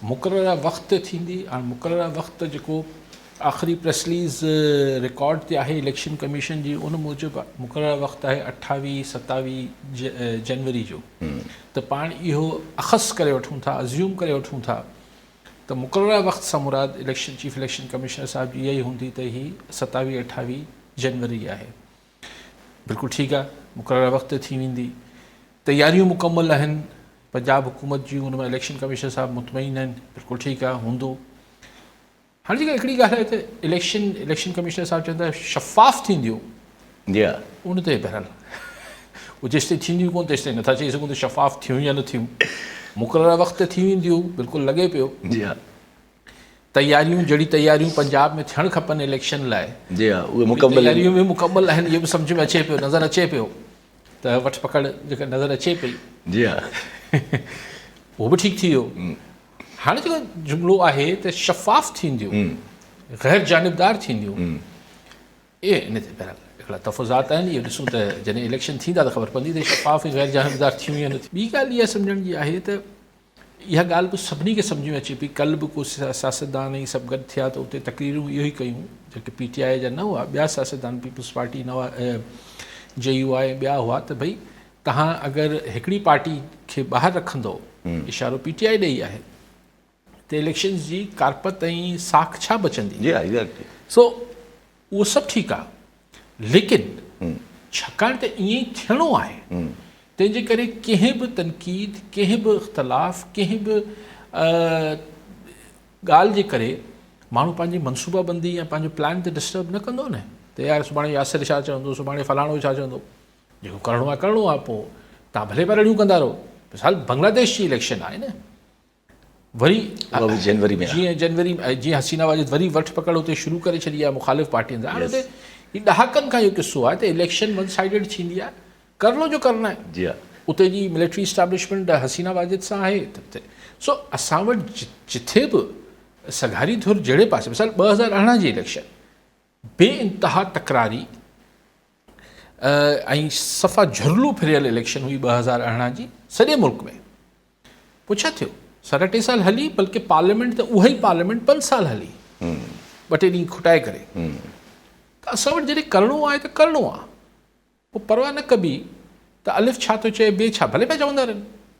مقرره وقت تي ٿيندي. هاڻ مقرره وقت جيڪو آخري پريس رليز رڪارڊ تي آهي اليڪشن ڪميشن جي ان موجب مقرره وقت آهي اٺاويهه ستاويهه جنوري جو ته پاڻ اهو اخذ ڪري وٺون ٿا ازيوم ڪري وٺون ٿا ته مقرره وقت سان مراد اليڪشن چيف اليڪشن ڪمشنر صاحب جي اها ئي هوندي ته هي ستاويهه اٺاويهه جنوري آهي. بلڪل ٺيڪ آهي مقرره وقت تي ٿي ويندي. تياريون مڪمل آهن پنجاب حڪومت جون ان مان اليڪشن ڪمشنر صاحب مطمئن آهن بلڪل ٺيڪ آهي هوندو. هاڻي جيڪا هڪڙي ڳالهه آهي ته اليڪشن اليڪشن ڪمشنر صاحب چون ٿا شفاف ٿينديون جي ها ان تي بهرحال اهو جيستائين ٿينديون ڪون تيستائين نٿا چئي سگهون ته شفاف ٿيون يا نه ٿيون مقرره وقت تي ٿي وينديون بلڪل لڳي پيو جي ها تياريون جهڙي تياريون پنجاب ۾ ٿيڻ کپن اليڪشن لاء جي ها اهي مڪمل تياريون به مڪمل آهن اهو به سمجهه ۾ اچي پيو نظر اچي پيو ته وٺ پڪڙ جيڪا نظر اچي پئي جي ها اهو به ٺيڪ ٿي ويو هاڻي جيڪو جملو آهي ته شفاف ٿينديون، غير جانبدار ٿينديون، اهي ان تي بهرحال هڪڙا تحفظات آهن، اهو ڏسون ته جڏهن اليڪشن ٿيندا ته خبر پوندي ته شفاف ۽ غير جانبدار ٿيون يا نه ٿيون. ٻي ڳالهه اها سمجهڻ جي آهي ته اها ڳالهه به سڀني کي سمجهه ۾ اچي پئي، ڪلهه به ڪو سياستدان ۽ سڀ گڏ ٿيا ته اتي تقريرون اهو ئي ڪيون جيڪي پي ٽي آء جا نه هئا، ٻيا سياستدان پيپلز پارٽي نه هئا، جي يو آء ۽ ٻيا هئا ته ڀئي توهان اگر هڪڙي پارٽي کي ٻاهر رکندو، اشارو پي ٽي آء ڏي ئي آهي، ته اليڪشنز جي ڪارپت ۽ ساک ڇا بچندي؟ جي ها ايگزيڪٽلي. سو اهو سڀ ٺيڪ آهي ليڪن ڇاڪاڻ ته ائين ئي ٿيڻو آهي تنهن جي ڪري ڪنهن به تنقيد، ڪنهن به اختلاف، ڪنهن به ڳالهه جي ڪري ماڻهو پنهنجي منصوبه بندي يا پنهنجو پلان ته ڊسٽرب نه ڪندو نه ته يار سڀاڻي ياسر ڇا چوندو، سڀاڻي فلاڻو ڇا چوندو. جيڪو ڪرڻو آهي ڪرڻو آهي پوء تان ڀلي پيا رڙيون ڪندا رهو. مثال بنگلاديش جي اليڪشن آهي نه وري جنوري ۾ جيئن جنوري جيئن حسينه واجد وري وٺ پڪڙ اتي شروع ڪري ڇڏي آهي مخالف پارٽين سان. هاڻي اتي هي ڏهاڪن کان اهو قصو آهي ته اليڪشن ون سائيڊڊ ٿيندي آهي ڪر لو جو ڪرنا آهي. جي ها. اتي جي ملٽري اسٽيبلشمينٽ حسينه واجد سان آهي ته سو اسان وٽ جٿي به سگهاري ڌر جهڙي پاسي مثال 2018 جي اليڪشن بي انتها تڪراري ۽ صفا جهرلو ڦريل اليڪشن هئي 2018 جي سڄي ملڪ ۾ پوء ڇا ٿيو ساڍا ٽي سال هلي بلڪه پارليامينٽ ته اها ئي پارليامينٽ پنج سال هلي ٻه ٽي ڏينهن کٽائي ڪري ته اسان وٽ جڏهن ڪرڻو آهي ته ڪرڻو آهي پوء پرواهه نه ڪبي ته الف ڇا ٿو چئي بي ڇا ڀلي پيا چوندا رهن.